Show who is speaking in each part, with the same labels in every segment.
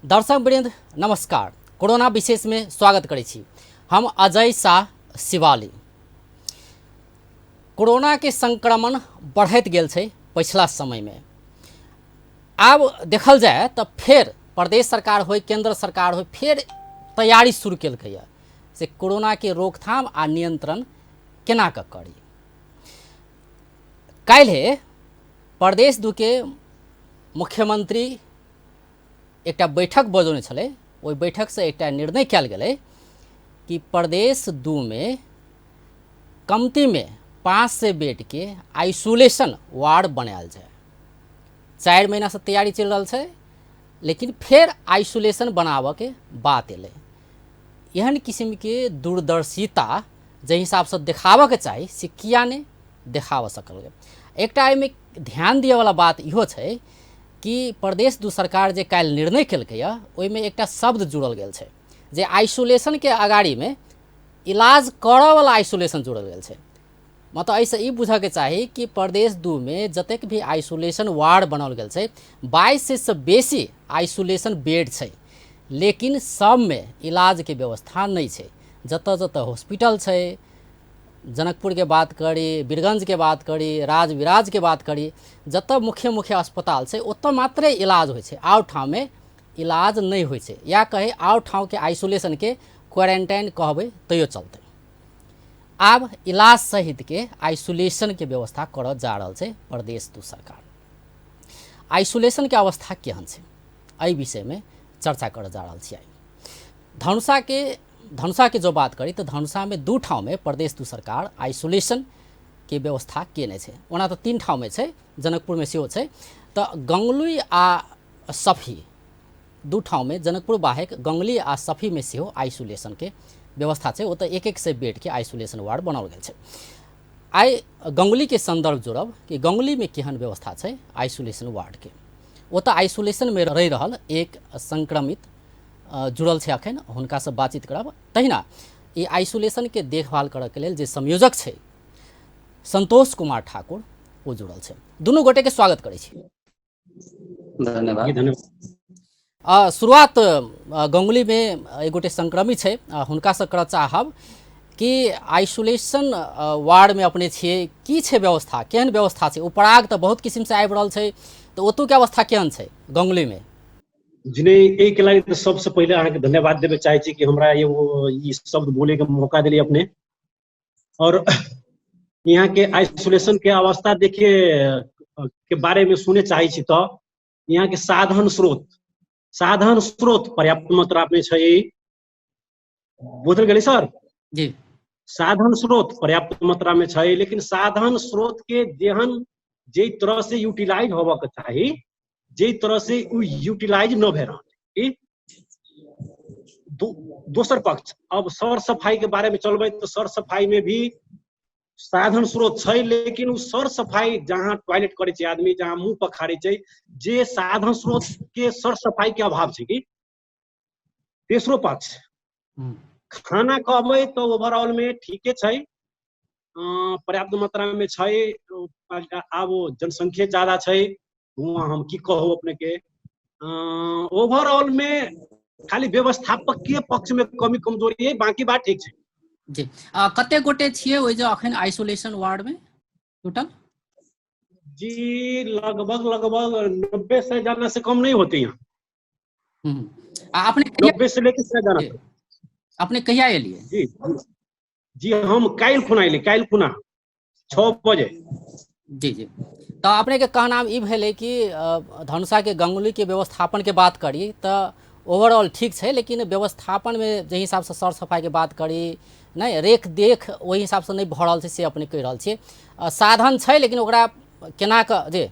Speaker 1: दर्शक वृंद नमस्कार। कोरोना विशेष में स्वागत करै छी। हम अजय शाह शिवाली। कोरोना के संक्रमण बढ़ैत गेल छै पछिला समय में। आब देखल जाय तऽ फेर प्रदेश सरकार होय, केंद्र सरकार होय, फेर तैयारी शुरू केलकैए से कोरोना के रोकथाम आ नियंत्रण केना कऽ करी। काल्हि प्रदेश दू के मुख्यमंत्री एकटा बैठक बजौने छलै। ओहि बैठकसँ एकटा निर्णय कयल गेलै कि प्रदेश दू में कमतीमे 500 बेडके आइसोलेशन वार्ड बनायल जाय। 4 महीनासँ तैयारी चलि रहल छै, लेकिन फेर आइसोलेशन बनाबऽके बात एलै। एहन किसिमके दूरदर्शिता जाहि हिसाबसँ देखाबऽके चाही से किया नहि देखाबऽ सकल। एकटा एहिमे ध्यान दिअवला बात इहो छै कि प्रदेश दू सरकार जे काल्हि निर्णय केलकैए ओहिमे एकटा शब्द जुड़ल गेल छै जे आइसोलेशनके अगाड़ीमे इलाज करऽवला आइसोलेशन जुड़ल गेल छै। मतलब एहिसँ ई बुझऽके चाही कि प्रदेश दू में जतेक भी आइसोलेशन वार्ड बनाओल गेल छै 2200 बेसी आइसोलेशन बेड छै, लेकिन सबमे इलाजके व्यवस्था नहि छै। जतऽ जतऽ हॉस्पिटल छै, जनकपुरके बात करी, वीरगंजके बात करी, राजविराजके बात करी, जतऽ मुख्य मुख्य अस्पताल छै ओतऽ मात्रे इलाज होइ छै, आओर ठाममे इलाज नहि होइ छै। या कही आओर ठामके आइसोलेशनके क्वारेंटाइन कहबै तैयो चलतै। आब इलाज सहितके आइसोलेशनके व्यवस्था करऽ जा रहल छै प्रदेश दू सरकार। आइसोलेशनके अवस्था केहन छै एहि विषयमे चर्चा करऽ जा रहल छी। आइ धनुषाके जो बात करी तऽ धनुषामे 2 ठाउँमे प्रदेश दू सरकार आइसोलेशनके व्यवस्था केने छै। ओना तऽ 3 ठाउँमे छै, जनकपुरमे सेहो छै। तऽ गङ्गलुई आ सफी 2 ठाउँमे, जनकपुर बाहेक गङ्गली आ सफीमे सेहो आइसोलेशनके व्यवस्था छै। ओतऽ 100 बेडके आइसोलेशन वार्ड बनाओल गेल छै। आइ गङ्गलीके सन्दर्भ जोड़ब कि गङ्गलीमे केहन व्यवस्था छै आइसोलेशन वार्डके। ओतऽ आइसोलेशनमे रहि रहल एक संक्रमित जुड़ल छै, अखन हुनकासँ बातचीत करब। तहिना ई आइसोलेशनके देखभाल करऽके लेल जे संयोजक छै संतोष कुमार ठाकुर, ओ जुड़ल छै। दुनू गोटेके स्वागत करै छी।
Speaker 2: धन्यवाद।
Speaker 1: शुरुआत गङ्गुलीमे एक गोटे संक्रमित छै, हुनकासँ करऽ चाहब कि आइसोलेशन वार्डमे अपने छियै, की छै व्यवस्था, केहन व्यवस्था छै? उपराग तऽ बहुत किसिमसँ आबि रहल छै, तऽ ओतुके अवस्था केहन छै गङ्गुलीमे?
Speaker 2: जी नहीं, एहिके लागि तऽ सबसँ पहिले अहाँके धन्यवाद देबे चाहै छी कि हमरा एगो ई शब्द बोलैके मौका देलियै अपने। और यहाँ के आइसोलेशन के अवस्था देखिए के बारे में सुने चाहै छी तऽ यहाँ के साधन स्रोत पर्याप्त मात्रा में छै। बुझल गेलै सर?
Speaker 1: जी।
Speaker 2: साधन स्रोत पर्याप्त मात्रा में छै, लेकिन साधन स्रोत के जेहन जे तरह से यूटिलाइज होबऽ के चाही, जे तरह से उ यूटिलाइज न भए रहल छै। दोसर पक्ष अब सर सफाई के बारे में चलबै तऽ सर सफाई में भी साधन स्रोत छै, लेकिन उ सर सफाई जहाँ टॉयलेट करै छै आदमी, जहाँ मुंह पखारै छै, जे साधन स्रोत के सर सफाई के अभाव छै। की तेसरो पक्ष खाना कहबै तऽ ओवरऑल में ठीके छै, पर्याप्त मात्रा में छै। आब जनसंख्या ज्यादा छै, वहाँ हम की कहू अपने के। ओवरऑल में खाली व्यवस्थापक के पक्ष में कमी कमजोरी है, बाकी बात ठीक छै।
Speaker 1: जी। कते गोटे छियै ओहि जे अखन आइसोलेशन वार्ड में टोटल?
Speaker 2: जी लगभग 90 से ज्यादा से कम नहीं होते यहाँ।
Speaker 1: आ अपने
Speaker 2: 90 से लेके 100 जना।
Speaker 1: अपने कहिया एलियै?
Speaker 2: जी जी, हम काल्हि खुना एलियै, काल्हि खुना 6 बजे।
Speaker 1: जी जी। तऽ अपने के कहनाम ई भेलै कि धनुषा के गंगुली के व्यवस्थापन के बात करी तऽ ओवरऑल ठीक छै, लेकिन व्यवस्थापन में जाहि हिसाबसँ सर सफाई के बात करी, नहि रेख देख ओहि हिसाबसँ नहि भऽ रहल छै, से अपने कहि रहल छियै। साधन छै लेकिन ओकरा केना कऽ जे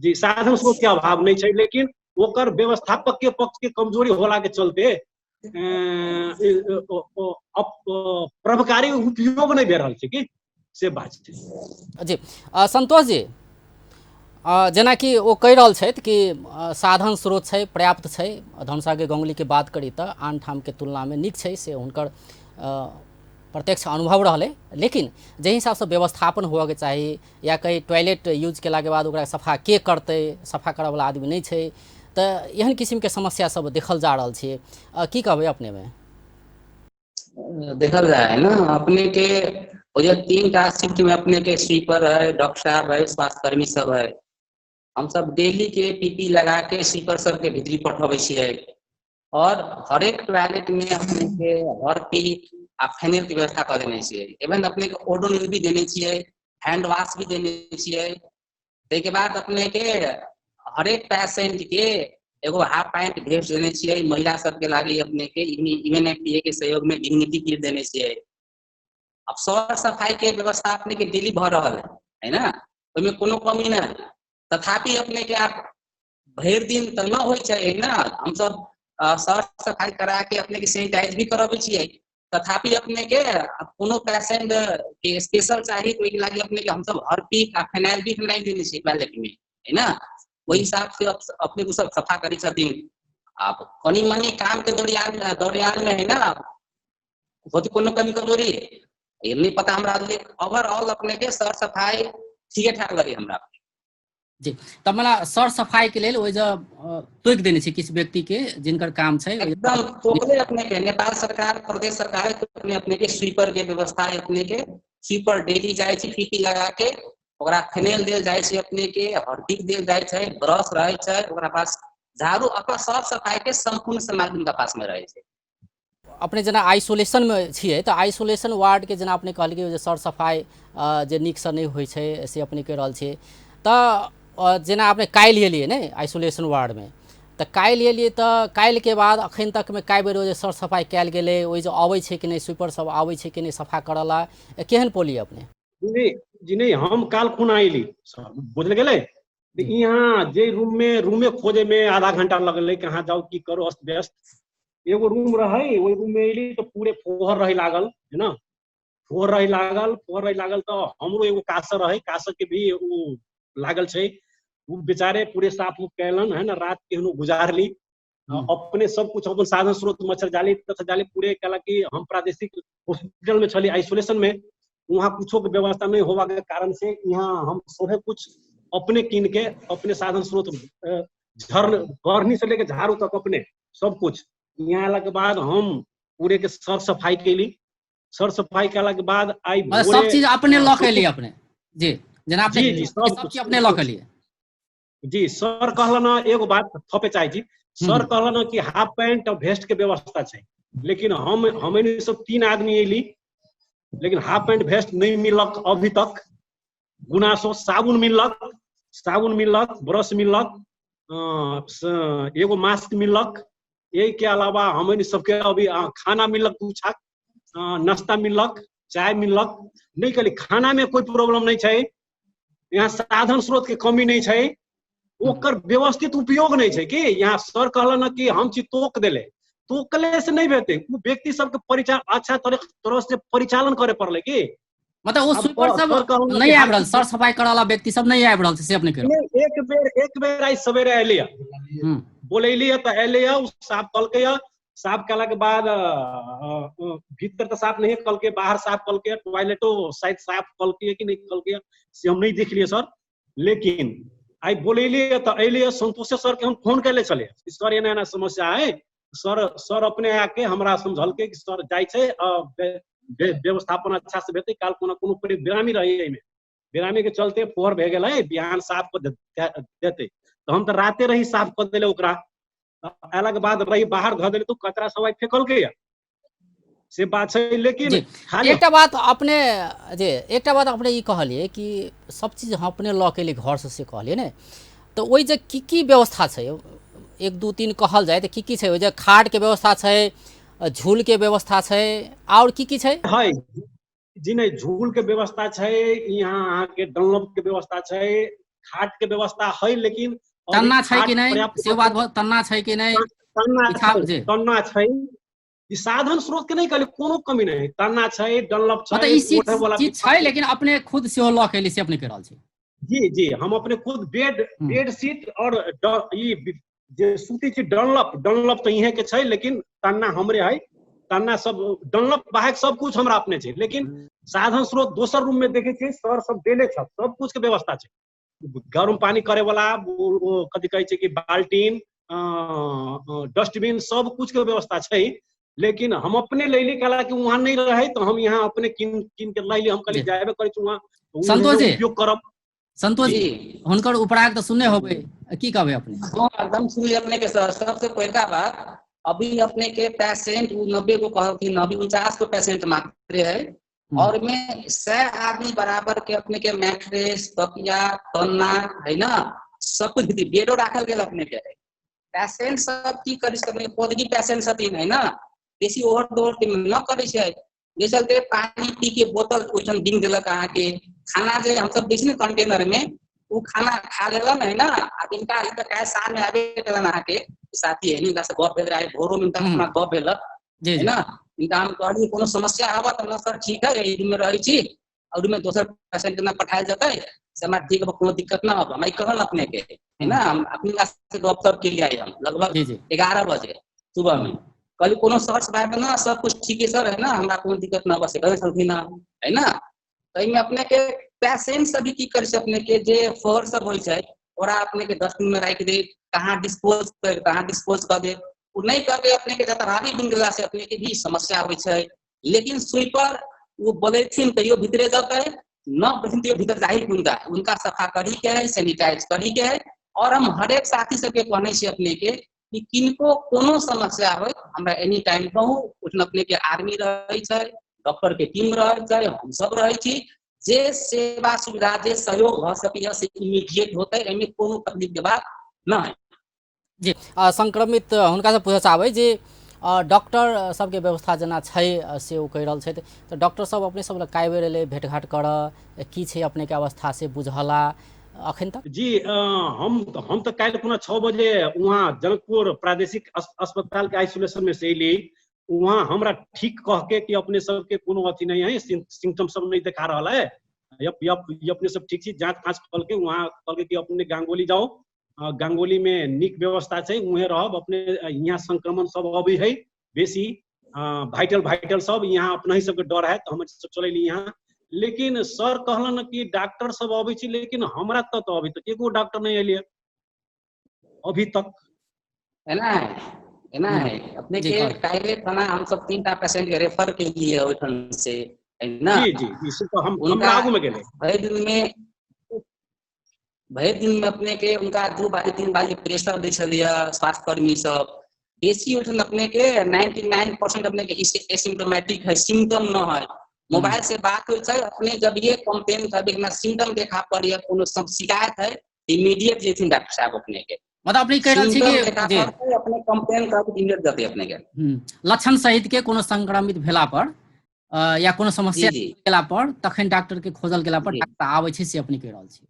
Speaker 2: जी साधन स्रोत के अभाव नहि छै, लेकिन ओकर व्यवस्थापक के पक्ष के कमजोरी होला के चलते प्रभावकारी उपयोग नहि भए रहल छै, की से बात छै।
Speaker 1: जी। संतोष जी, जेनाकि ओ कहि रहल छथि कि साधन स्रोत छै, पर्याप्त छै, धनुषाके गङ्गुलीके बात करी तऽ आन ठामके तुलनामे नीक छै, से हुनकर प्रत्यक्ष अनुभव रहलै। लेकिन जाहि हिसाबसँ व्यवस्थापन होबऽके चाही, या कहीं टॉयलेट यूज केलाके बाद ओकरा सफा के करतै, सफा करऽवला आदमी नहि छै, तऽ एहन किसिमके समस्या सब देखल जा रहल छै। की कहबै अपनेमे?
Speaker 3: देखल जाय है ना, अपने के ओ जे 3 टा शिफ्ट में अपने के स्वीपर है, डॉक्टर साहब है, स्वास्थ्यकर्मी सब है। हम सब डेली के पीपी लगा के स्वीपर सबके भितरी पठबै छियै और हरेक टॉयलेट में अपने के हार्पिक आ फेनिल के व्यवस्था कऽ देने छियै। इवन अपने के ओडोनिल भी देने छियै, हैंड वाश भी देने छियै। ताहिके बाद अपने के हरेक पेशेंट के एगो हाफ पैंट भेज देने छियै। महिला सबके लागी अपने के यूएनएफपीए के सहयोग में डिग्निटी किट देने छियै। अब सर सफाई के व्यवस्था अपने के डेली भऽ रहल है ना, ओहिमे कोनो कमी नहि। तथापि अपने के आप भरि दिन तऽ न होइ छै ना, हमसब सर सफाई करा के अपने के सैनिटाइज भी करबै छियै। तथापि अपने के कोनो पेशेंट के स्पेशल चाही तऽ ओहिके लागि अपने के हमसब हार्पिक आ फिनाइल भी राखि देने छियै टॉयलेट में, है ना। ओहि हिसाब से अपने के सब सफा करै छथिन। आब कनि मनी काम के दौरियान दौरियान में है ना होत कोनो कमी कमजोरी, ई नहि पता हमरा। ओवरऑल अपने के सर सफाई ठीके ठाक लगे हमरा।
Speaker 1: जी, तऽ मला सर सफाई के लेल ओहि जे तोकि देने छै किछु व्यक्ति के जिनकर काम छै।
Speaker 3: एकदम तोकले अपने के नेपाल सरकार, प्रदेश सरकार अपने अपने के स्वीपर के व्यवस्था है। अपने के स्वीपर डेली जाइ छै, पीपी लगा के ओकरा फिनाइल देल जाइ छै, अपने के हार्पिक देल जाइ छै, ब्रश रहै छै ओकरा पास, झाड़ू, अपन साफ सफाई के सम्पूर्ण सामग्री हुनका पास में रहै छै।
Speaker 1: अपने जेना आइसोलेशनमे छियै तऽ आइसोलेशन वार्डके जेना अपने कहलियै जे सर सफाइ जे नीकसँ नहि होइ छै से अपने कहि रहल छियै। तऽ जेना अपने काल्हि एलियै ने आइसोलेशन वार्डमे, तऽ काल्हि एलियै तऽ काल्हिके बाद अखन तकमे कए बेर ओ जे सर सफाइ कयल गेलै? ओहि जे अबै छै कि नहि, स्वीपर सब आबै छै कि नहि सफा करऽ ला? केहन पोलियै अपने?
Speaker 2: जी जी नहीं, हम काल खुना अयली सर, बुझल गेलै। यहाँ जे रूम में रूमे खोजे में आधा घंटा लगलै, कहाँ जाउ, की करू, अस्त व्यस्त। एगो रूम रहै, ओहि रूम में अयली तऽ पूरे फोहर रहे लागल, है ना, फोहर रहे लागल, फोहर रहे लागल। तऽ हमरो एगो कासर रहे, कासर के भी उ लागल छै, उ बेचारे पूरे साफ उफ कैलन, है ना। रात केहनो गुजारली अपने सब कुछ अपन साधन स्रोत, मच्छर जाली तथा जाली पूरे। कहला कि हम प्रादेशिक हॉस्पिटल में छली आइसोलेशन में, वहाँ कुछो के व्यवस्था नहीं होवा के कारण से यहाँ हम सभे कुछ अपने कीन के, अपने साधन स्रोत, झर बरनी से लेके झाड़ू तक अपने सब कुछ। यहाँ आला के बाद हम पूरे के सर सफाई कैली। सर सफाई कैला के बाद आई
Speaker 1: मतलब सब चीज अपने लऽ के एलियै अपने जी, जेना अपने
Speaker 2: जी जी, सब
Speaker 1: सब
Speaker 2: कुछ
Speaker 1: चीज अपने लऽ के एलियै।
Speaker 2: जी सर, कहलन एगो बात थपे चाहे छी सर। कहलन कि हाफ पैंट और भेस्ट के व्यवस्था छै, लेकिन हम हमनी सब 3 आदमी एली, लेकिन हाफ पैंट भेस्ट नहीं मिलक अभी तक। गुनासो साबुन मिलक, साबुन मिलक, ब्रश मिलक, एगो मास्क मिलक। एहि के अलावा हमनी सबके अभी खाना मिलक, दू छाक नाश्ता मिलक, चाय मिलक। नहीं कहली, खाना में कोई प्रॉब्लम नहीं छै। यहाँ साधन स्रोत के कमी नहीं छै, ओकर व्यवस्थित उपयोग नहीं छै। कि यहाँ सर कहलन कि हम चीज तोक देले, तोकले से नहीं भेटे, उ व्यक्ति सबके परिचालन अच्छा तरह तरह से परिचालन करे पड़ले की।
Speaker 1: मतलब ओ
Speaker 2: अब
Speaker 1: स्वीपर सब
Speaker 2: सर कहलन
Speaker 1: नहि
Speaker 2: कि
Speaker 1: आबि रहल, सर सफाई करऽ वाला व्यक्ति सब नहि आबि रहल छै से अपने कहि रहल?
Speaker 2: नहीं, एक बेर आई सवेरे अयली, बोलैली तऽ अयली, उ साफ कलकै। साफ कला के बाद भीतर तऽ साफ नहीं कलके, बाहर साफ कलके, टॉयलेटो शायद साफ कलके कि नहीं कलके से हम नहीं देखलिए सर। लेकिन आई बोलैली तऽ अयली। संतोषे सर के हम फोन कैले छलियै, सर एना एना समस्या है सर। सर अपने आके हमरा समझलकै कि सर जाइ छै, व्यवस्थापन अच्छा से हेतै। काल कोनो कोनो बेरामी रही, एहिमे बेरामी के चलते फोहर भए गेलै, बिहान साफ कऽ देतै। तऽ हम तऽ राते रही साफ कऽ देले ओकरा। अयला के बाद रही बाहर धऽ देले तऽ कचरा सब आइ फेकलकै से बात छै, लेकिन खाली
Speaker 1: एकटा बात अपने जे एकटा बात अपने ई कहलियै कि सब चीज हम अपने लऽ के एलियै घरसँ से कहलियै ने, तऽ ओहि जे की की व्यवस्था छै, 1 2 3 कहल जाय तऽ की की छै? ओहि जे खाटके व्यवस्था छै, झूलके व्यवस्था छै, आओर की की छै?
Speaker 2: है जी नहि, झूल के व्यवस्था छै यहाँ अहाँके, डनलप के व्यवस्था छै, खाट के व्यवस्था है, लेकिन अभी
Speaker 1: तन्ना छै
Speaker 2: खाट
Speaker 1: कि नहि
Speaker 2: पर्याप्त
Speaker 1: से बात तन्ना छै कि नहि?
Speaker 2: तन्ना
Speaker 1: बिछाव
Speaker 2: छै
Speaker 1: जे
Speaker 2: तन्ना छै। ई साधन स्रोत के नहि कहली, कोनो कमी नहि। तन्ना छै, डनलप छै,
Speaker 1: मतलब ई चीज
Speaker 2: ओढ़े वाला
Speaker 1: चीज छै, लेकिन अपने खुद सेहो लऽ के एलियै से अपने कहि रहल छी।
Speaker 2: जी जी, हम अपने खुद बेड, बेड शीट और ई जे सूती छी डनलप, डनलप तऽ इहे के छै, लेकिन तन्ना हमरे है। तन्ना सब डनलप बाहर सब कुछ हमरा अपने छै, लेकिन साधन स्रोत दोसर रूम में देखे छियै सर सब देने छ, सब कुछ के व्यवस्था छै, गरम पानी करे वाला, ओ कथी कहै छै कि बाल्टीन। डस्टबिन सब कुछ के व्यवस्था छै, लेकिन हम अपने लैली कहला कि वहाँ नहीं रहे तो हम यहाँ अपने किन किन के लैली। हम कहली जाबे करै छी वहाँ
Speaker 1: संतोष जी,
Speaker 2: उपयोग करब।
Speaker 1: संतोष जी, हुनकर उपराग तऽ सुनने होबै, की कहबै अपने?
Speaker 3: हाँ, एकदम सुनली अपने के सर। सबसे पहिलका बात, अभी अपने के पेशेंट 90 को कहलखिन, अभी 49 को पेशेंट मात्र है और में 100 आदमी बराबर के अपने के मैट्रेस, तकिया, तन्ना है ना, सब कुछ बेडो राखल गेल अपने के। पेशेंट सब की करी सकने, पॉजिटिव पेशेंट छथिन है ना, बेसी ओवर डोर न करै छै, जे चलते पानी पी के बोतल ओहिठाम बिन देलक अहाँके। खाना जे हमसब दै छी ने कंटेनर में, ओ खाना खा लेलन है ना। आ जिनका काल्हि साँझ में आबे केलन अहाँके साथी है, हिनका से गप भेल रहे, भोरो में हिनका अपना गप भेलक है ना। हिनका हम कहलियै कोनो समस्या आबत तऽ सर ठीक है, एहि रूम में रहै छी और रूम में दोसर पेशेंट के ना पठायल जेतै से हमरा ठीक है, कोनो दिक्कत ना होब। हम ई कहल अपने के है ना, हम अपने से गप सप के लिए हम लगभग 11 बजे सुबह में कहली कोनो सर्च भाई ना सब कुछ ठीक है सर है ना, हमरा कोनो दिक्कत ना बस कहै छलखिन है ना। तो एहिमे अपने के पेशेंट सब भी की करै छै, अपने के जे फर सब होइ छै ओकरा अपने के डस्टबिन में राखि दे, कहाँ डिस्पोज कर कहाँ डिस्पोज कर दे, ओ नहि करबै अपने के जतराबी बनि गेला से अपने के भी समस्या होइ छै। लेकिन स्वीपर वो बोलेथिन तैयो भीतरे जतै, न बोलथिन तैयो भीतर जाही, उनका उनका सफा करी के है, सैनिटाइज करी के है। और हम हरेक साथी सबके कहने छी अपने के कि किनको कोनो समस्या हो हमरा एनी टाइम कहू, ओहिठाम अपने के आर्मी रहै छै, डॉक्टर के टीम रहै छै, हम सब रहै छी, जे सेवा सुविधा जे सहयोग भऽ सकैए से इमीडिएट होतै, एहिमे कोनो तकलीफ के बात नहि।
Speaker 1: जी, संक्रमित हुनका से पूछऽ चाहबै जे डॉक्टर सबके व्यवस्था जेना छै से ओ कहि रहल छथि, तऽ डॉक्टर सब अपने सब लग कए बेर एलै भेटघाट करऽ, की छै अपने के अवस्था से बुझला अखन तक?
Speaker 2: जी, हम तऽ काल्हि पुनः 6 बजे वहाँ जनकपुर प्रादेशिक अस्पताल के आइसोलेशन में से अयली। वहाँ हमरा ठीक कह के कि अपने सबके कोनो अथी नहीं है, सिम्टम सब नहीं देखा रहा है, अपने सब ठीक छी, जाँच फाँच कहलकै। वहाँ कहलकै कि अपने गांगोली जाओ, गांगोली में नीक व्यवस्था छै, उहें रहब अपने, यहाँ संक्रमण सब अबै है बेसी, वाइटल वाइटल सब यहाँ अपना ही सबके डर है, तो हम सब चलैली यहाँ। लेकिन सर कहलन कि डॉक्टर सब अबै छै, लेकिन हमरा तक अभी तक एगो डॉक्टर नहीं एलियै अभी तक।
Speaker 3: एना है, एना है अपने के काल्हि थाना हम सब 3 टा पेशेंट के रेफर के लिए ओहिठाम से है ना।
Speaker 2: जी जी, जी तो हम आगू में गेले।
Speaker 3: भरि दिन में अपने के उनका 2 बारी 3 बारी प्रेशर दै छलियै स्वास्थ्यकर्मी सब बेसी। ओहिठाम अपने के 99% अपने के एसिम्टोमेटिक है, सिम्टम न है। मोबाइल से बात होइ छै अपने, जब ये कंप्लेन करबै हमरा सिम्टम देखा पड़ैया, कोनो सब शिकायत है, इमीडिएट जेथिन डॉक्टर साहब अपने के।
Speaker 1: मतलब अपने कहि रहल छी कि
Speaker 3: अपने कंप्लेन करबै इमीडिएट जतै अपने के।
Speaker 1: लक्षण सहित के कोनो संक्रमित भेला पर या कोनो समस्या भेला पर तखन डॉक्टर के खोजल गेला पर डॉक्टर आबै छै, से अपने कहि रहल छी।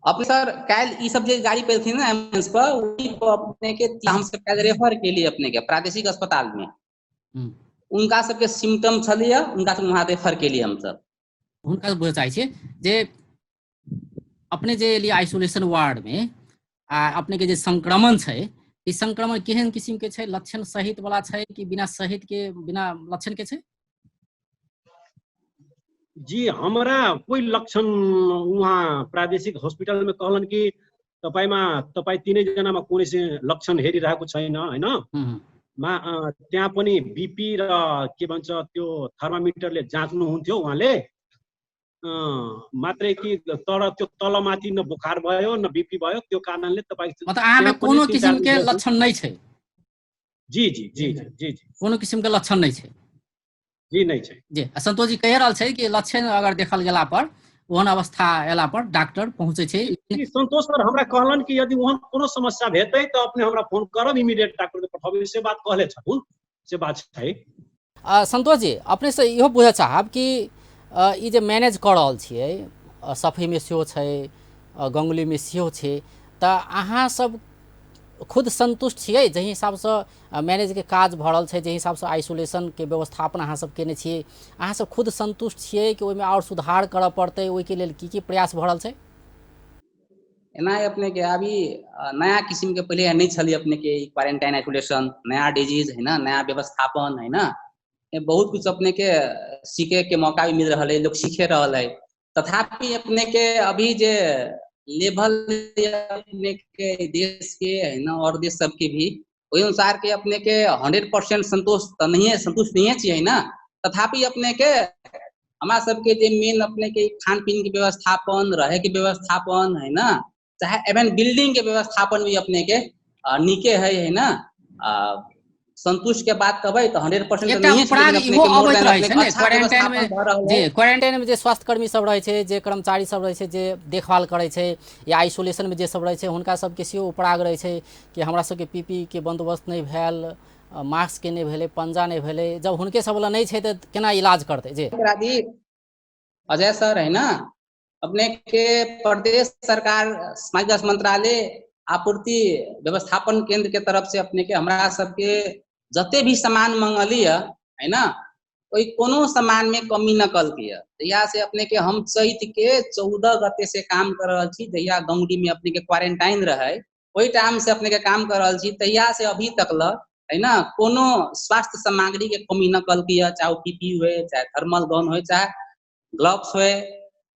Speaker 3: अपने सर काल्हि ई सब जे गाड़ी पेलथिन ना एम्बुलेंस पर, ओहि पर अपने के हम सब काल्हि रेफर केलिए अपने के प्रादेशिक अस्पताल में। उनका सबके सिम्टम छलिए, उनका सब वहाँ रेफर केलिए हम सब।
Speaker 1: हुनका बुझऽ चाहै छियै जे अपने जे एलियै आइसोलेशन वार्ड में आ अपने के जे संक्रमण छै, ई संक्रमण केहन किसिम के छै, लक्षण सहित वाला छै कि बिना सहित के, बिना लक्षण के छै?
Speaker 2: जी, हमरा कोई लक्षण वहाँ प्रादेशिक हॉस्पिटल में कहलन कि तपाईँ तीनैजनामा कुनै लक्षण हेरिरहेको छैन हैन। मा त्यहाँ पनि बीपी र के भन्छ त्यो थर्मामिटरले जाँच्नुहुन्थ्यो उहाँले, मात्रै कि तर त्यो तलमाथि न बुखार भयो न बीपी भयो, त्यो कारणले तपाईँ
Speaker 1: मतलब अहाँमे कोनो किसिमके लक्षण नै छै?
Speaker 2: जी जी जी जी जी जी,
Speaker 1: कोनो किसिमके लक्षण नै छै?
Speaker 2: जी नै छै।
Speaker 1: जी, संतोष जी कहि रहल छै कि लक्षण अगर देखल गेला पर, ओहन अवस्था एला पर डॉक्टर पहुँचै छै।
Speaker 2: संतोष सर हमरा कहलन कि यदि ओहन कोनो समस्या भेटै तऽ अपने हमरा फोन करब, इमीडिएट डॉक्टर के पठाबी, से बात कहले छथुन, से बात छै।
Speaker 1: संतोष जी, अपने से इहो बुझऽ चाहब कि ई जे मैनेज कऽ रहल छियै, सफीमे सेहो छै, गंगुलीमे सेहो छै, तऽ अहाँ सब खुद संतुष्ट छियै जाहि हिसाबसँ मैनेजके काज भऽ रहल छै, जाहि हिसाबसँ आइसोलेशनके व्यवस्थापन अहाँ सब केने छियै, अहाँ सब खुद संतुष्ट छियै कि ओहिमे आओर सुधार करऽ पड़तै, ओहिके लेल की की प्रयास भऽ रहल छै?
Speaker 3: एना अपने के अभी नया किसिम के पहिले नहीं छलियै अपने के क्वारेंटाइन आइसोलेशन, नया डिजीज है ना, नया व्यवस्थापन है ना, बहुत कुछ अपने के सीखे के मौका भी मिल रहा है, लोग सीखे रहा है। तथापि अपने के अभी जे लेवल अपने के देश के है ना और देश सबके भी ओहि अनुसार के अपने के 100% संतोष तऽ नहिये, संतुष्ट नहिये छियै ना। तथापि अपने के हमरा सबके जे मेन अपने के खान पीन के व्यवस्थापन, रहे के व्यवस्थापन है ना, चाहे एवन बिल्डिंग के व्यवस्थापन भी अपने के नीके है ना। संतुष्ट के बात कहबै तऽ 100%
Speaker 1: एकटा उपराग इहो अबैत रहै छै ने क्वारेंटाइन में, जे क्वारेंटाइन में जे स्वास्थ्यकर्मी सब रहै छै, जे कर्मचारी सब रहै छै, जे देखभाल करै छै या आइसोलेशन में जे सब रहै छै, हुनका सबके सेहो उपराग रहै छै कि हमरा सबके पीपी के बंदोबस्त नहि भेल, मास्क के नहि भेलै, पंजा नहि भेलै। जब हुनके सब वाला नहि छै तऽ केना इलाज करतै? जे
Speaker 3: अजय सर है ना, अपने के प्रदेश सरकार समाज विकास मंत्रालय आपूर्ति व्यवस्थापन केंद्र के तरफ से अपने के हमरा सबके जते भी सामान मंगली है ना, ओहि कोनो सामान में कमी न कलकै। जहिया से अपने के हम चैत के 14 गते से काम कर रहल छी, जहिया गौरी में अपने के क्वारेंटाइन रहे ओहि टाइम से अपने के काम कर रहल छी, तहिया से अभी तक ल है ना कोनो स्वास्थ्य सामग्री के कमी न कलकै। चाहे पीपी हुए, चाहे थर्मल गन हुए, चाहे ग्लव्स हुए,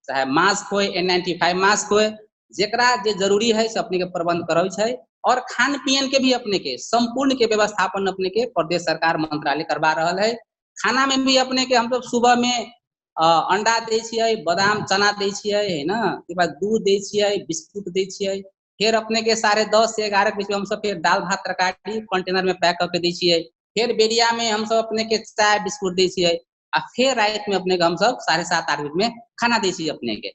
Speaker 3: चाहे मास्क हुए, N95 mask हुए, जेकरा जे जरूरी है से अपने के प्रबंध करै छै। और खान पियन के भी अपने के संपूर्ण के व्यवस्थापन अपने के प्रदेश सरकार मंत्रालय करवा रहल है। खाना में भी अपने के हम लोग सुबह में अंडा दै छियै, बादाम चना दै छियै है ना, के बाद दूध दै छियै, बिस्कुट दै छियै। फिर अपने के 10:30 से 11 के बीच में हम सब फिर दाल भात तरकारी कंटेनर में पैक करके दै छियै। फिर बेरिया में हम सब अपने के चाय बिस्कुट दै छियै, आ फिर रात में अपने के हम सब 7:30 8 बजे में खाना दै छियै। अपने के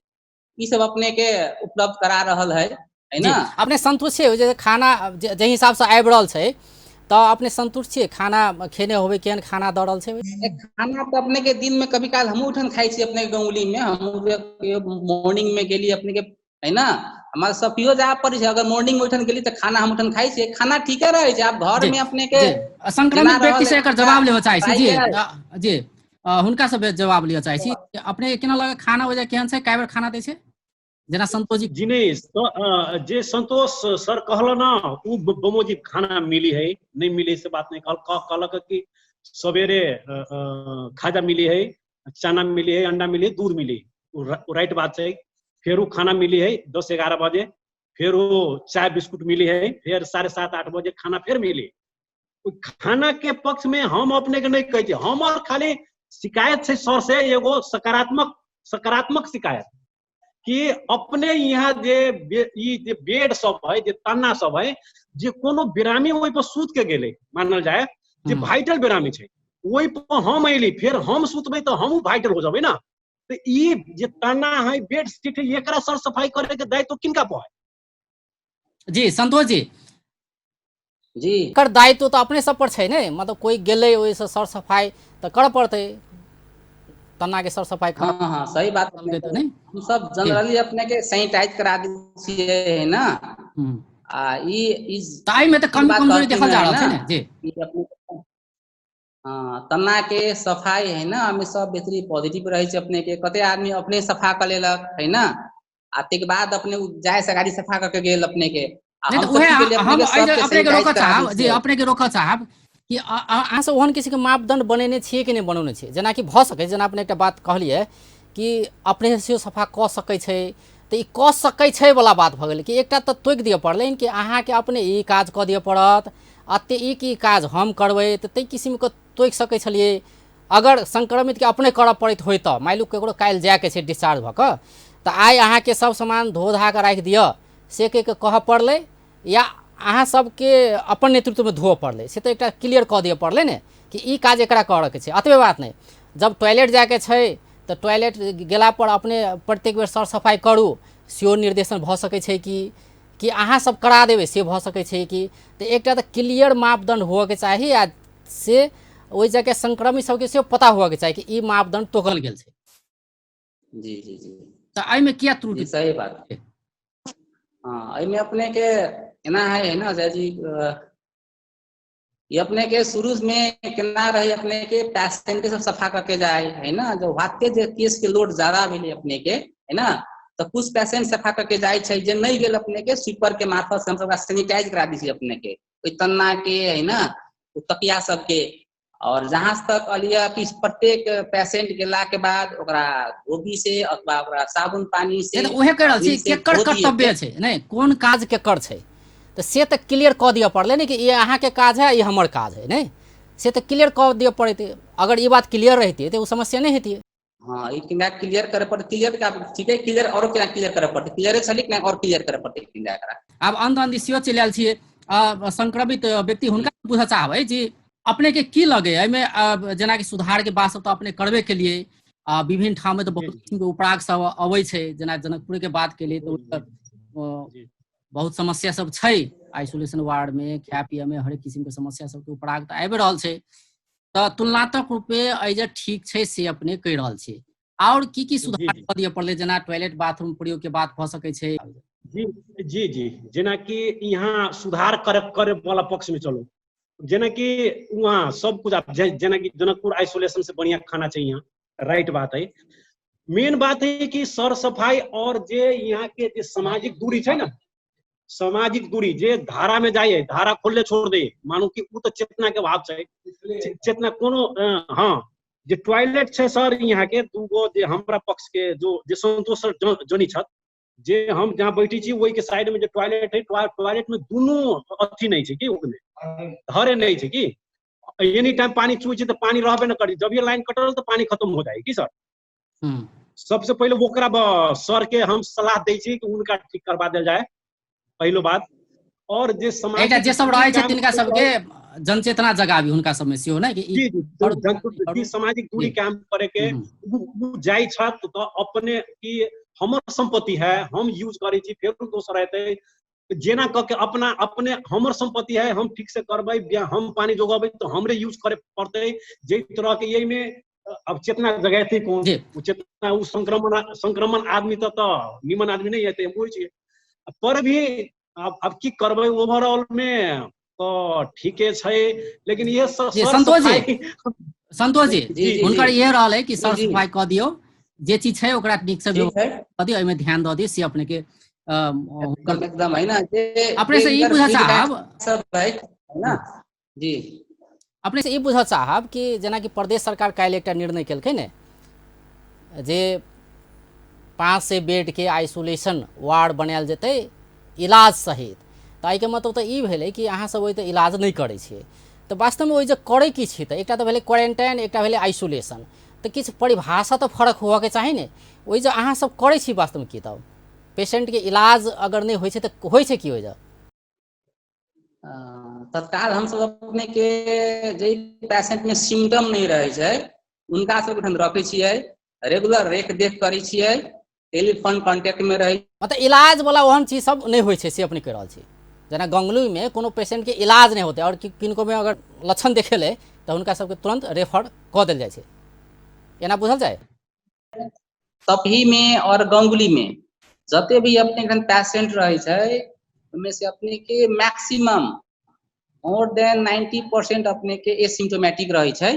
Speaker 3: ई सब अपने के उपलब्ध करा रहल है ना।
Speaker 1: अपने संतुष्ट छियै जे खाना जे हिसाब से आबि रहल छै तऽ अपने संतुष्ट छियै? खाना खेने होबै, केहन खाना दऽ रहल छै?
Speaker 3: खाना तऽ अपने के दिन में कभी काल हमहूँ उठन खाइ छी अपने गौली में। हमहूँ मॉर्निंग में गेली अपने के है ना, हमारा सफियो जाय पड़ै छै। अगर मॉर्निंग में उठन गेली तऽ खाना हम उठन खाइ छियै, खाना ठीके रहै छै। आब घर में अपने के
Speaker 1: संक्रमित व्यक्ति से एकर जवाब लेबऽ चाहै छी। जी जी, हुनका से जवाब लिअ चाहै छी। अपने केना लगे खाना वजह केहन छै, कए बेर खाना दै छै? जेना संतोष जी
Speaker 2: जी नहीं, जे संतोष सर कहल ना उ बमोजी खाना मिली है नहीं मिली से बात नहीं। कहलक कि सवेरे खाजा मिली है, चना मिली है, अंडा मिली है, दूध मिली, राइट बात है। फिर वो खाना मिली है 10-11 बजे, फिर वो चाय बिस्कुट मिली है, फिर 7:30 8 बजे खाना फिर मिली। खाना के पक्ष में हम अपने के नहीं कहै छी, हमर खाली शिकायत छै सर से एगो सकारात्मक सकारात्मक शिकायत कि अपने यहाँ जे ई जे बेड सब है, जे तन्ना सब है, जे कोनो बेरामी ओहि पर सुत के गेलै, मानल जाय जे वाइटल बेरामी छै, ओहि पर हम अयली फेर हम सुतबै तऽ हमहूँ वाइटल हो जेबै ना। तऽ ई जे तन्ना है, बेड सीट है, एकरा सर सफाई करे के दायित्व किनका पर है?
Speaker 1: जी संतोष जी
Speaker 3: जी,
Speaker 1: एकर दायित्व तऽ अपने सब पर छै ने, मतलब कोई गेलै ओहिसँ सर सफाई तऽ करऽ पड़तै, तन्ना के सर सफाई।
Speaker 3: हाँ हाँ सही बात।
Speaker 1: नहीं
Speaker 3: हम सब जनरली अपने के सैनिटाइज करा दै छियै है ना। आ ई
Speaker 1: ताई में तऽ कमी कमजोरी देखल जा रहल छै ने। जी
Speaker 3: हाँ, तन्ना के सफाई है ना, हमें सब बेहतरी पॉजिटिव रहे छै। अपने के कते आदमी अपने सफा कर लेलक है ना, आ तक बाद अपने जाय से गाड़ी सफा करके गेल अपने के।
Speaker 1: हम अपने के रोकऽ चाहब जी, अपने के रोकऽ चाहब कि अहाँ सब ओहन किसी के मापदंड बनेने छियै कि नहि बनौने छियै? जेनाकि भऽ सकै, जेना अपने एकटा बात कहलियै कि अपने सेहो सफा कऽ सकै छै, तऽ ई कऽ सकै छै वाला बात भऽ गेलै कि एकटा तऽ तोकि दिअ पड़लै कि अहाँके अपने ई काज कऽ दिअ पड़त, एते ई की काज हम करबै, तऽ ताहि किसिमके तोकि सकै छलियै। अगर संक्रमितके अपने करऽ पड़ैत होइ तऽ मानि लियौ ककरो काल्हि जायके छै डिस्चार्ज भऽ कऽ, तऽ आइ अहाँके सब सामान धो धा कऽ राखि दिअ से कहि कऽ कहऽ पड़लै, या अहाँ सबके अपन नेतृत्वमे धोअ पड़लै, से तऽ एकटा क्लियर कऽ दिअ पड़लै ने कि ई काज एकरा करऽके छै। एतबे बात नहि, जब टॉयलेट जायके छै तऽ टॉयलेट गेला पर अपने प्रत्येक बेर सर सफाइ करू सेहो निर्देशन भऽ सकै छै कि अहाँ सब करा देबै से भऽ सकै छै कि। तऽ एकटा तऽ क्लियर मापदंड होअके चाही, आ से ओहि जगह संक्रमित सबके सेहो पता होअके चाही कि ई मापदंड तोकल गेल छै।
Speaker 3: जी जी जी,
Speaker 1: तऽ एहिमे किया त्रुटि?
Speaker 3: सही बात। हाँ, एहिमे अपने के एना है ना अजय जी, ये अपने के शुरू में केना रहे अपने के पेशेंट के सब सफा करके जाए है ना। जब वाते जे केस के लोड ज्यादा भेलै अपने के है ना, तऽ कुछ पेशेंट सफा करके जाए छै, जे नहीं गेल अपने के स्वीपर के मार्फत से हम सब सैनिटाइज करा दै छियै अपने के, ओहि तन्ना के है ना, तकिया सबके। और जहाँ तक कहलिए कि प्रत्येक पेशेंट गेला के बाद ओकरा धोबी से अथवा ओकरा साबुन पानी से,
Speaker 1: तऽ उहे कहि रहल छी, केकर कर्तव्य छै, नहि कोन काज केकर छै, तऽ से तऽ क्लियर कऽ दिअ पड़लै ने कि ई अहाँके काज है, ई हमर काज है, नहि से तऽ क्लियर कऽ दिअ पड़तै। अगर ई बात क्लियर रहितै तऽ ओ समस्या नहि हेतियै।
Speaker 3: हाँ, ई केना क्लियर करे पड़तै? क्लियर का ठीक है, क्लियर और केना क्लियर करे पड़तै? क्लियरे छलै कि और क्लियर करे पड़तै केना एकरा?
Speaker 1: आब अंध अंध सेहो चलि आयल छियै संक्रमित व्यक्ति, हुनका पूछऽ चाहबै जे अपने के की लगे एहिमे, जेनाकि सुधार के बात सब तऽ अपने करबे के लिए, विभिन्न ठाम में तऽ बहुत किसिम के उपराग सब अबै छै, जेना जनकपुर के बात केलिए तऽ बहुत समस्या सब छै आइसोलेशन वार्ड में, खाय पिए में हरेक किसिम के समस्या सबके उपराग तऽ आबि रहल छै। तऽ तुलनात्मक रूपे एहि जे ठीक छै से अपने कहि रहल छी, और की की सुधार कऽ दिअ पड़लै, जेना टॉयलेट बाथरूम प्रयोग के बात भऽ सकै छै?
Speaker 2: जी जी जी, जेनाकि यहाँ सुधार करे वाला पक्ष में चलू, जेनाकि वहाँ सब कुछ, जेनाकि जनकपुर आइसोलेशन से बढ़िया खाना चाहिए यहाँ, राइट बात है। मेन बात है कि सर सफाई और जे यहाँ के जे सामाजिक दूरी छै ना, सामाजिक दूरी जे धारा में जाइए, धारा खोलले छोड़ दे, मानू कि उ तो चेतना के भाव छै, चेतना कोनो हाँ जे टॉयलेट छै सर यहाँ के दूगो जे हमरा पक्ष के जो जे संतोष सर जनी छथि, जे हम जहाँ बैठी छी ओहि के साइड में जे टॉयलेट है, टॉयलेट में दुनू अथी नहीं छै कि ओहिमे धरे नहीं छै कि एनी टाइम पानी चुई छै तऽ पानी रहबे न करी, जब ये लाइन कटल तऽ पानी खत्म हो जाए की सर। सबसे पहिले ओकरा सर के हम सलाह दै छी कि उनका ठीक करवा देल जाए, पहिलो बात। और जे समाज
Speaker 1: जे सब रहै छै तिनका सबके जनचेतना जगाबी हुनका सब में सेहो ने कि
Speaker 2: जी जी सामाजिक दूरी काम करे के जाइ छथि तऽ अपने कि हमर संपत्ति है, हम यूज करै छी, फेर दोसर हेतै जेना कऽ के अपना अपने हमर संपत्ति है, हम ठीक से करबै, हम पानी जोगेबै तऽ हमरे यूज करे पड़तै। जे तरह के एहिमे अब चेतना जगेतै कोन, ओ चेतना ओ संक्रमण आदमी तऽ निमन आदमी नहीं हेतै, हम बुझै छियै, पर भी अब की करबै ओवरऑल में तऽ ठीके छै, लेकिन ये
Speaker 1: संतोष जी, संतोष जी हुनकर ये रहल है कि सर सफाई कऽ दियौ, जे चीज छै ओकरा नीक से कऽ दियौ, एहिमे ध्यान दऽ दियौ, से अपने के
Speaker 3: एकदम है ना।
Speaker 1: अपने से ई बुझऽ चाहब
Speaker 3: सब है ना जी,
Speaker 1: अपने से ई बुझऽ चाहब कि जेनाकि प्रदेश सरकार काल्हि एकटा निर्णय केलकै ने जे 500 बेड के आइसोलेशन वार्ड बनायल जेतै इलाज सहित, तऽ एहिके मतलब तऽ ई भेलै कि अहाँ सब ओहि तऽ इलाज नहि करै छियै, तऽ वास्तवमे ओहि जे करै की छी, तऽ एकटा तऽ भेलै क्वारेंटाइन, एकटा भेलै आइसोलेशन, तऽ किछु परिभाषा तऽ फरक होबऽके चाही ने। ओहि जे अहाँ सब करै छी वास्तवमे की, तब पेशेंटके इलाज अगर नहि होइ छै तऽ होइ छै की ओहि जे?
Speaker 3: तत्काल हमसब अपने के जे पेशेंट में सिम्टम नहीं रहे छै उनका सबके हम रखे छियै, रेगुलर रेख देख करै छियै, टेलीफोन कॉन्टेक्ट में रहे,
Speaker 1: मतलब इलाज वाला ओहन चीज सब नहीं होइ छै से अपने कहि रहल छी। जेना गंगलू में कोनो पेशेंट के इलाज नहीं होते और किनको में अगर लक्षण देखेले तऽ हुनका सबके तुरंत रेफर कऽ देल जाइ छै, एना बुझल जाय?
Speaker 3: सपही में और गंगुली में जते भी अपने एखन पेशेंट रहे छै ओहिमे से अपने के मैक्सिमम मोर देन 90% अपने के एसिम्टोमेटिक रहे छै,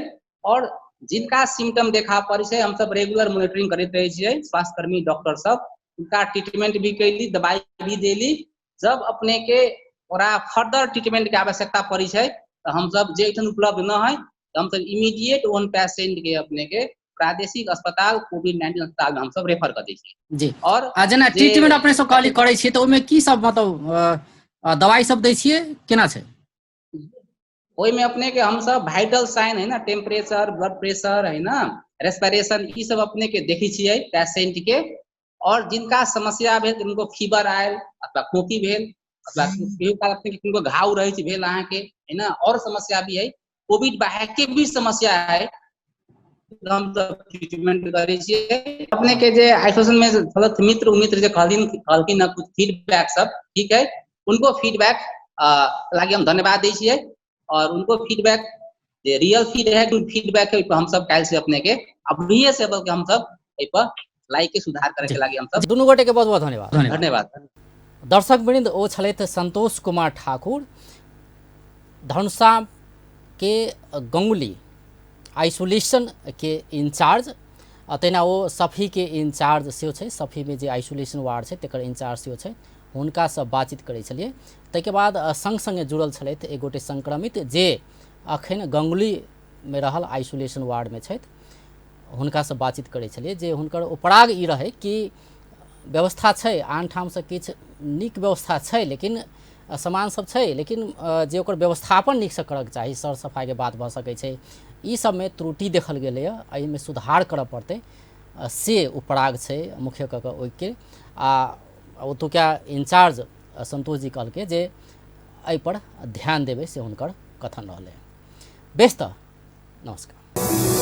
Speaker 3: और जिनका सिम्टम देखा पड़ै छै हमसब रेगुलर मोनिटरिंग करैत रहै छियै, स्वास्थ्यकर्मी डॉक्टर सब उनका ट्रीटमेंट भी कैली, दवाई भी देली। जब अपने के ओकरा फर्दर ट्रीटमेंट के आवश्यकता पड़ै छै तऽ हमसब जे एहिठाम उपलब्ध न है तऽ हमसब इमीडिएट ओहन पेशेंट के अपने के प्रादेशिक अस्पताल कोविड-19 अस्पताल में हमसब रेफर कर दै छियै
Speaker 1: जी। और जेना ट्रीटमेंट अपने सब कहली करै छियै तऽ ओहिमे की सब मतलब दवाई सब दै छियै, केना छै?
Speaker 3: ओहिमे अपने के हमसब वाइटल साइन है ना, टेम्परेचर, ब्लड प्रेशर है ना, रेस्पिरेशन, ई सब अपने के देखै छियै पेशेंट के। और जिनका समस्या भेल, जिनको फीवर आयल अथवा खोखी भेल अथवा कहियो काल अपने के किनको घाव रहै छै भेल अहाँके है ना, और समस्या भी है, कोविड बाहर के भी समस्या है, हम सब ट्रीटमेंट करै छियै। अपने के जे आइसोलेशन में छलथि मित्र उमित्र जे कहलखिन ना कुछ फीडबैक सब ठीक है, उनको फीडबैक लागि हम धन्यवाद दै छियै, और उनको फीडबैक जे रियल फीडबैक है ओहि पर हम सब काल्हि से अपने के अभिये से बल्कि हम सब एहि पर लाइक के सुधार करे के लागि हम सब
Speaker 1: दुनू गोटे के बहुत बहुत धन्यवाद।
Speaker 3: धन्यवाद।
Speaker 1: दर्शक वृंद, ओ छलथि संतोष कुमार ठाकुर, धनुषा के गंगुली आइसोलेशन के इंचार्ज, तहिना ओ सफी के इंचार्ज सेहो छै, सफीमे जे आइसोलेशन वार्ड छै तकर इंचार्ज सेहो छै, हुनकासँ बातचीत करै छलियै। ताहिके बाद सङ्ग सङ्गे जुड़ल छलथि एक गोटे संक्रमित जे अखन गंगुली मे रहल आइसोलेशन वार्डमे छथि, हुनकासँ बातचीत करै छलियै जे हुनकर उपराग ई रहै कि व्यवस्था छै, आन ठामसँ किछु नीक व्यवस्था छै, लेकिन सामान सब छै, लेकिन जे ओकर व्यवस्थापन नीकसँ करऽके चाही, सर सफाइके बात भऽ सकै छै, ई सबमे त्रुटि देखल गेलैए, एहिमे सुधार करऽ पड़तै, से उपराग छै मुख्य कऽ कऽ ओहिके। आ ओतुका इंचार्ज संतोष जी कहलकै जे एहिपर ध्यान देबै, से हुनकर कथन रहलै। बेस तऽ नमस्कार।